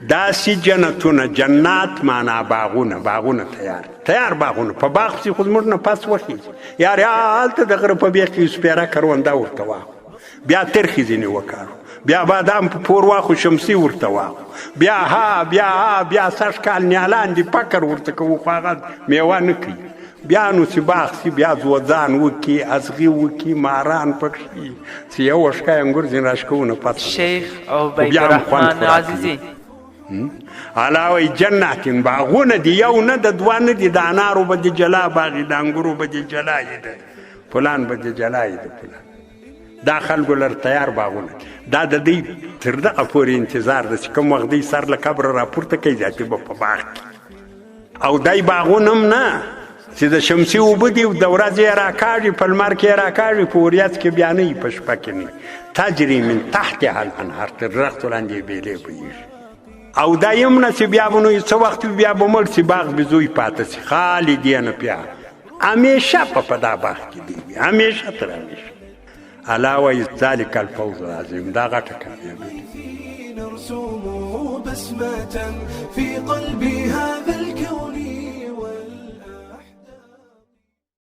داسې جنتونه، جنات معنا باغونه، باغونه تیار تیار باغونه. په باغ پسې خو زموږ نه پس وخېږي یار، هلته د غره په بېخ کې سپېره کرونده ورته واخلو، بیا ترخې ځینې وکارو، بیا بادام په پور واخو، شمسي ورته واخو، بیا ها بیا ها بیا سږ کال نیالان دي پکر ورته کوو، خو هغه میوه نه کوي. بیا نو چې باغ سي بیا ځوځان وکي، ازغي وکي، ماران پکښي، چې یو وښکی انګور ځینې راشکوو نه پته. شیخ خو بیا هم خوند عبیدالرحمن خو راکوي. عزیزي. علاوه جنات باغونه دي، یو نه د دوه نه دي، د انارو به دي جلا باغ، د انګورو به دي جلا یې، د فلان به دي جلا یې، د فلان. دا خلکو لر تیار باغونه. دا د دوی تر دغه پورې انتظار ده چې کوم وخت دوی سر له قبره راپورته کوي، ذاتي به په باغ کې. او دای باغونه هم نه چې د شمسي اوبه دي، د ورځې یې راکاږي، په لمر کې یې راکاږي، په وریځ کې بیا نه وي، په شپه کې نه وي. تجري من تحتها الانهار، تر درختو لاندې یې بېلې بهیږي. او دا یې هم نه چې بیا به نو څه وخت وي، بیا به مړ شي، باغ به زوی پاته شي، خالدین فیها، همیشه په دا باغ کې دی وي، همیشه تر همیشه. الله وایي ذلک الفوز العظیم، دا غټه کامیابي ده. نرسم بسمة في قلب هذا الكون.